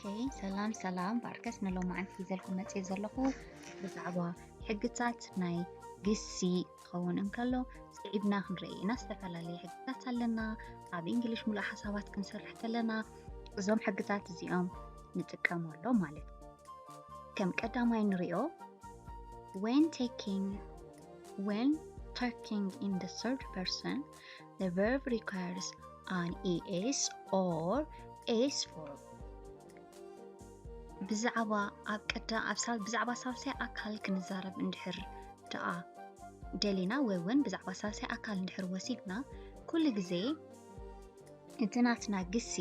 ኦኬ፣ ሰላም ሰላም፣ ብኣርከስ ንሎማዓንቲ ሒዘልኩም መፅእ ዘለኹ ብዛዕባ ሕግታት ናይ ግሲ ክኸውን እንከሎ፣ ስዒብና ክንርኢ ኢና። ዝተፈላለየ ሕግታት ኣለና። ኣብ እንግሊሽ ሙሉእ ሓሳባት ክንሰርሕ ከለና እዞም ሕግታት እዚኦም ንጥቀመሎም ማለት እዩ። ከም ቀዳማይ ንሪኦ፣ when taking when talking in the third person, the verb requires an es or s form. ብዛዕባ ኣብ ቀዳ ኣብ ሳል ብዛዕባ ሳልሳይ ኣካል ክንዛረብ እንድሕር ደኣ ደሊና ወይ እውን ብዛዕባ ሳልሳይ ኣካል እንድሕር ወሲድና፣ ኩሉ ግዜ እቲ ናትና ግሲ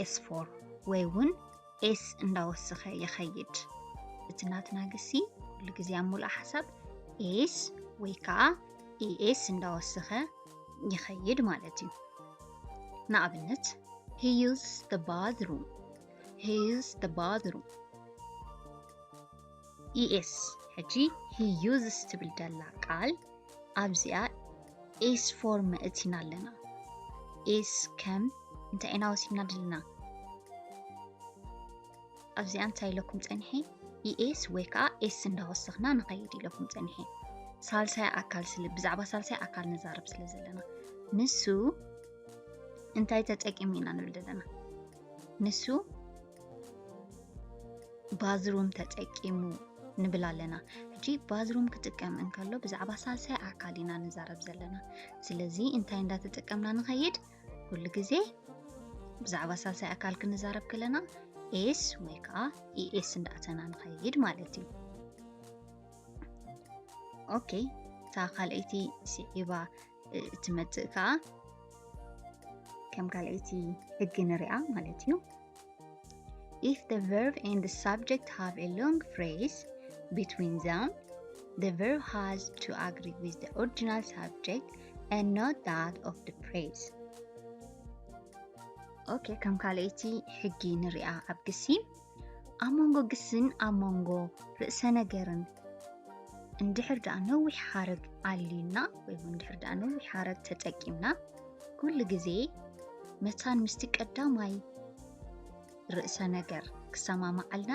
es form ወይ እውን s እንዳወሰኸ ይኸይድ። እቲ ናትና ግሲ ኩሉ ግዜ ኣብ ሙሉእ ሓሳብ s ወይ ከዓ es እንዳወሰኸ ይኸይድ ማለት እዩ። ንኣብነት፣ he uses the bathroom. He uses the bathroom. Es፣ ሕጂ he uses ትብል ደላ ቃል ኣብዚኣ s form እቲና ኣለና። s ከም እንታይ ኢና ወሲድና ዘለና? ኣብዚኣ እንታይ ኢለኩም ጸኒሐ? es ወይ ከዓ s እንዳወሰኽና ንኸይድ ኢለኩም ጸኒሐ። ሳልሳይ ኣካል ስለ ብዛዕባ ሳልሳይ ኣካል ንዛረብ ስለ ዘለና፣ ንሱ እንታይ ተጠቂሙ ኢና ንብል ዘለና? ንሱ ባዝሩም ተጠቂሙ ንብል ኣለና። ሕጂ ባዝሩም ክጥቀም እንከሎ ብዛዕባ ሳልሳይ ኣካል ኢና ንዛረብ ዘለና። ስለዚ እንታይ እንዳተጠቀምና ንኸይድ? ኩሉ ግዜ ብዛዕባ ሳልሳይ ኣካል ክንዛረብ ከለና s ወይ ከዓ es እንዳእተና ንኸይድ ማለት እዩ። ኦኬ፣ እታ ካልኣይቲ ስዒባ እ፣ እትመጽእ ከኣ ከም ካልኣይቲ ሕጊ ንሪኣ ማለት እዩ። If the verb and the subject have a long phrase between them, the verb has to agree with the original subject and not that of the phrase. ኦኬ፣ ከም ካልኣይቲ ሕጊ ንሪኣ ኣብ ግሲ፣ ኣብ መንጎ ግስን ኣብ መንጎ ርእሰ ነገርን እንድሕር ደኣ ነዊሕ ሓረግ ኣልዩና ወይ እውን እንድሕር ደኣ ነዊሕ ሓረግ ተጠቂምና፣ ኩሉ ግዜ መታን ምስቲ ቀዳማይ ርእሰ ነገር ክሰማማዓልና፣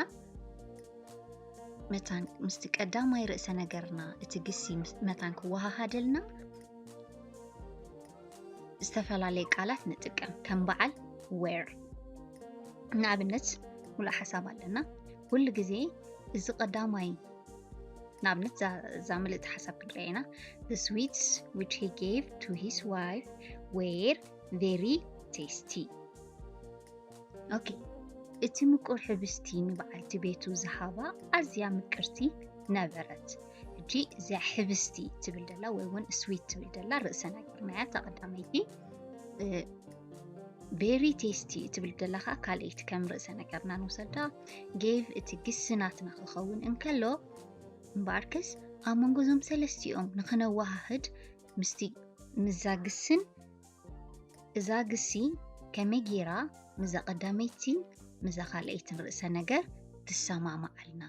መታን ምስቲ ቀዳማይ ርእሰ ነገርና እቲ ግሲ ምስ- መታን ክወሃሃደልና ዝተፈላለየ ቃላት ንጥቀም፣ ከም በዓል where። ንኣብነት፣ ሙሉእ ሓሳብ ኣለና። ኩሉ ግዜ እዚ ቀዳማይ፣ ንኣብነት፣ እዛ- እዛ ምልእቲ ሓሳብ ክንሪኣ ኢና። The sweets which he gave to his wife were very tasty. ኦኬ፣ እቲ ምቁር ሕብስቲ ንበዓልቲ ቤቱ ዝሃባ ኣዝያ ምቅርቲ ነበረት። ሕጂ እዚኣ ሕብስቲ ትብል ደላ ወይ እውን ስዊት ትብል ደላ ርእሰ ነገር ናያ እታ ቀዳመይቲ፣ እ፣ very tasty ትብል ደላ ከዓ ካልኣይቲ ከም ርእሰ ነገርና ንውሰዳ። ጌቭ እቲ ግሲ ናትና ክኸውን እንከሎ፣ እምበኣርከስ ኣብ መንጎ እዞም ሰለስቲኦም ንኽነወሃህድ ምስቲ ምዛ ግስን እዛ ግሲ ከመይ ጌራ ምዛ ቀዳመይቲ ምዛ ካልኣይትን ርእሰ ነገር ትሰማማዓልና?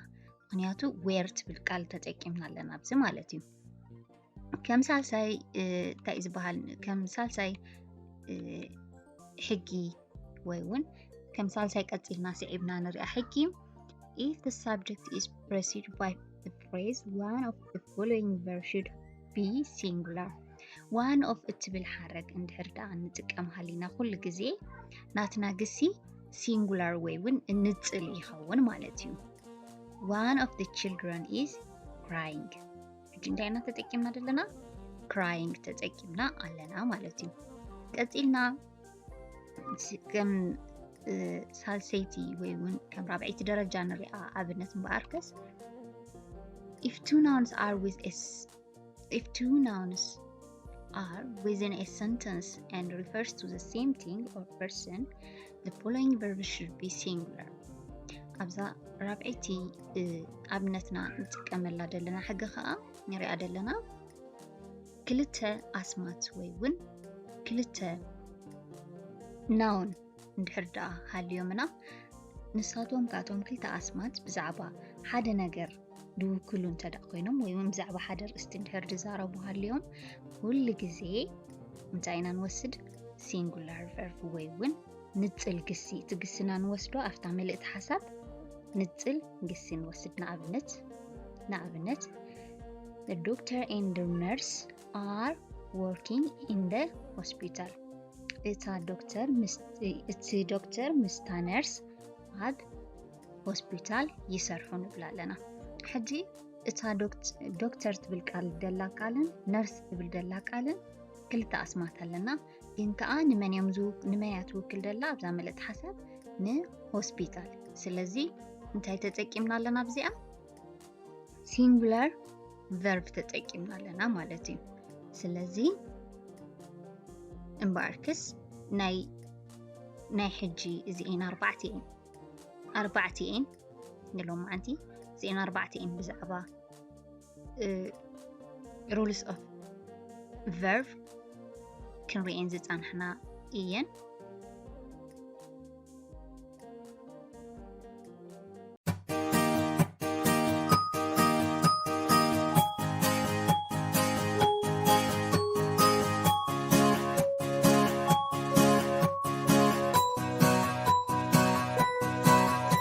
ምኽንያቱ where ትብል ቃል ተጠቂምና ኣለና ኣብዚ ማለት እዩ። ከም ሳልሳይ፣ እ፣ እንታይ እዩ ዝበሃል? ከም ሳልሳይ፣ እ፣ ሕጊ ወይ እውን ከም ሳልሳይ ቀጺልና ስዒብና ንሪኣ ሕጊ። If the subject is preceded by the phrase, one of the following verb should be singular. One of እትብል ሓረግ እንድሕር ደኣ እንጥቀም ሃሊና ኩሉ ግዜ ናትና ግሲ ሲንጉላር ወይ እውን ንጽል ይኸውን ማለት እዩ። One of the children is crying. ሕጂ እንታይ ኢና ተጠቂምና ዘለና? Crying ተጠቂምና ኣለና ማለት እዩ። ቀጺልና ስ- ከም፣ እ፣ ሳልሰይቲ ወይ እውን ከም ራብዐይቲ ደረጃ ንሪኣ ኣብነት እምበኣርከስ፣ if two nouns are with a s- if two nouns are within a sentence and refers to the same thing or person, the following verb should be singular. ኣብዛ ራብዐይቲ፣ እ፣ ኣብነትና ንጥቀመላ ዘለና ሕጊ ከዓ ንሪኣ ዘለና ክልተ ኣስማት ወይ እውን ክልተ ናውን እንድሕር ደኣ ሃልዮምና፣ ንሳቶም ካቶም ክልተ ኣስማት ብዛዕባ ሓደ ነገር ዝውክሉ እንተ ደኣ ኮይኖም ወይ እውን ብዛዕባ ሓደ ርእስቲ እንድሕር ዝዛረቡ ሃልዮም፣ ኩሉ ግዜ እንታይ ኢና ንወስድ? ሲንጉላር ቨርብ ወይ እውን ንጽል ግሲ፣ እቲ ግስና ንወስዶ ኣብታ ምልእቲ ሓሳብ ንጽል ግሲ ንወስድ። ንኣብነት ንኣብነት the doctor and the nurse are working in the hospital። እታ ዶክተር እቲ ዶክተር ምስታ ነርስ ኣብ ሆስፒታል ይሰርሑ ንብል ኣለና። ሕጂ እታ ዶክተር ትብል ቃል ደላ ቃልን ነርስ ትብል ደላ ቃልን ክልተ ኣስማት ኣለና። ግን ከኣ ንመን እዮም ንመን እያ ትውክል ደላ ኣብዛ ምልእቲ ሓሳብ ንሆስፒታል። ስለዚ እንታይ ተጠቂምና ኣለና ኣብዚኣ? ሲንጉላር ቨርብ ተጠቂምና ኣለና ማለት እዩ። ስለዚ እምበኣርክስ ናይ ናይ ሕጂ እዚኤን ኣርባዕቲኤን ኣርባዕቲኤን ንሎማዓንቲ እዚኤን ኣርባዕቲኤን ብዛዕባ rules of verb ክንርእየን ዝጸናሕና እየን።